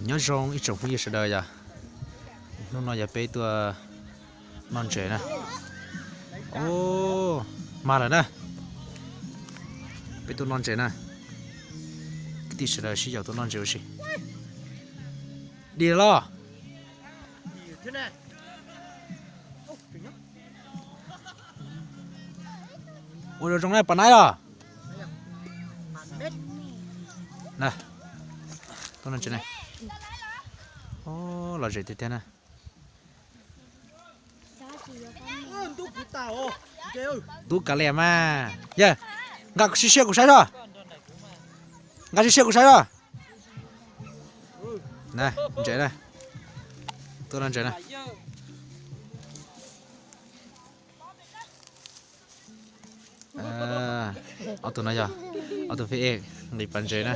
Nyob zoo ib tsoom phooj ywg sawv daws yom, hnub no yog peb tuaj noj ntses na. Ub, mag lawm na, peb tuaj noj ntses na. Kwv tij sawv daws sib yaum tuaj noj ntses ua si. Dim los. Ua zoo zoo na, pas naib los. Na, tuaj noj ntses na. Ub, lom zem tiag tiag na. Ntub kav liam mas yog, nqa siab siab kuv saib os. Nqa siab siab kuv saib os. Na, ntses na. Tuaj noj ntses na. Ob tug no yog ob tug phib ej nqis pas ntses na.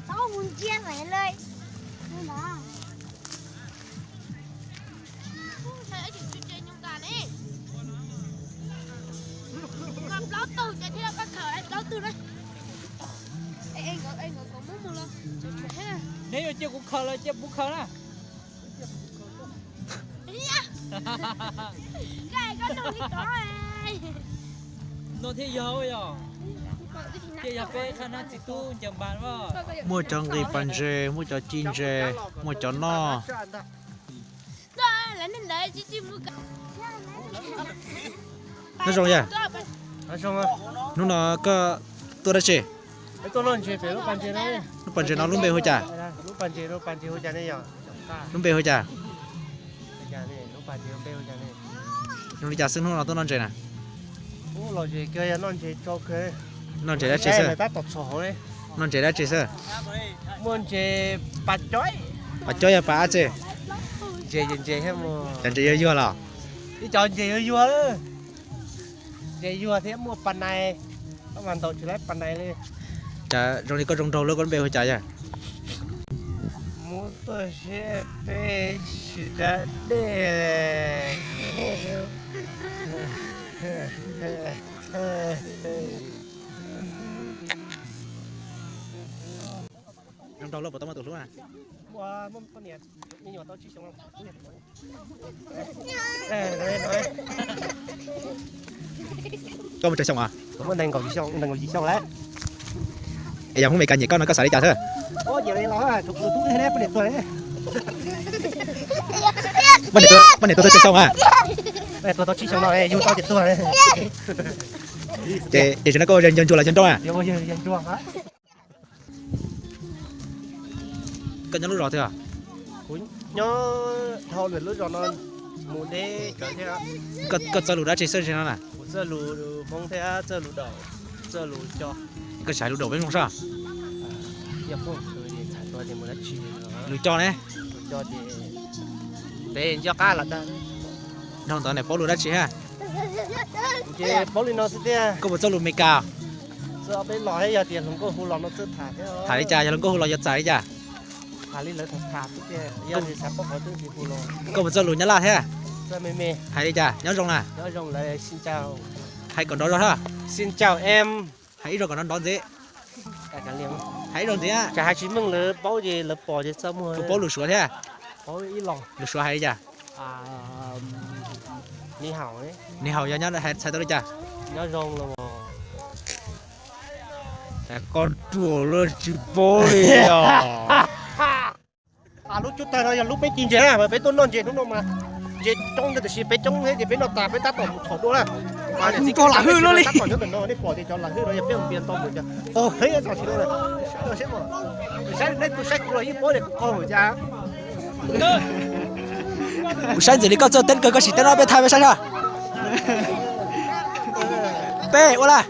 Tau mus ntsia lawm. Plaub tug ces thiaj koj khaws plaub tug na. Neb yuav cia kuv khaws los cia kuv khaws na. No thiaj yog yog. Thiaj yog peb qhab nab txiv tub ncaws npas. Muaj cov nqis pas ntses, muaj cov ci ntses, muaj cov noj. Nyob zoo yog. Hnub no koj tuaj dab tsi? Lub pas ntses no lub npe hu cas? Lub npe hu cas? Zoo li cas xwb hnub no tuaj noj ntses na? Noj ntses dab tsi xwb? Noj ntses dab tsi xwb? Muaj ntses pas cob, pas cob yog pas dab tsi? Cov ntses yuag yuag los? Ib cov ntses yuag yuag, ntses yuag thiab muaj pas nais, koj mas ntaus tsis laib pas nais li. Cas zoo li koj zoo nraug lub, koj lub npe hu cas yog? Mus tuaj seb peb sib dab dej. Zoo nraug lawm puas tau muaj tus hlub na? Koj muaj tsawg xyoo os? Muaj nees nkaum yim xyoo lawm. Es yog Hmoob Meskas nyiam koj no koj xav li cas xwb? Poj niam tuag tau tsawg xyoo a? Ces tam sim no koj ua yawg ntsuag los yawg nraug a? Koj nyob lub zos twg? Kuv nyob dhau lawm lub zos no mus deb kawg thiab. Koj txawj lus dab tsi xwb no na? Kuv txawj lus Hmoob thiab txawj lus daum, txawj lus co. Koj tsis hais lus daum peb mloog soj? Lus co ne? Lus co ces peb nco qab los tag. Dhau ntawd nim paub lus dab tsi thiab? Ces paub li no xwb tiag. Koj puas txawj lus Meskas? Txawj, peb los thiab, yog tias hluas nkauj hu los no txawj tham thiab. Tham li cas, yog hluas nkauj hu los yuav txais li cas? Tham li lawv tham tham xwb tiag, yog tias xav paub qhov twg ces hu los. Koj puas txawj lus Nyab Laj thiab? Txawj me me. Hais li cas, nyob zoo na? Nyob zoo lawm, xin chào. Hais kom nrov zog thiab. Xin chào em. Hais ib zaug kom nrov nrov ntxiv. Hais ib zaug ntxiv. Cas hais tsis meej, lawv paub ces lawv pom ces txaj muag. Koj paub lus Suav thiab? Paub ib los. Lus Suav hais li cas? Ni hao. Ni hao yog nyob, hais txhais tau li cas? Nyob zoo los. Koj ruam lawm tsis paub li os. Lub cub tag no yog lub peb ci ntses na, mas peb tuaj noj ntses hnub no mas ntses coob tiam sis peb coob thiab ces peb noj tas peb tab tom mus thom dua na. Mas niam txiv koj lam hwj luaj li. Tab tom nyob ntawm no nej pom ces cov lam hwj no yog peb mus npias tau mus cas. Ov, heev txog tsis dua lawm. Saib nej tus saib kuv los yeej paub tias kuv qaug lawm cas. Kuv saib ntxim li koj txawj teeb kawg, koj sim teeb no peb thaij peb saib na. Peb ua laj.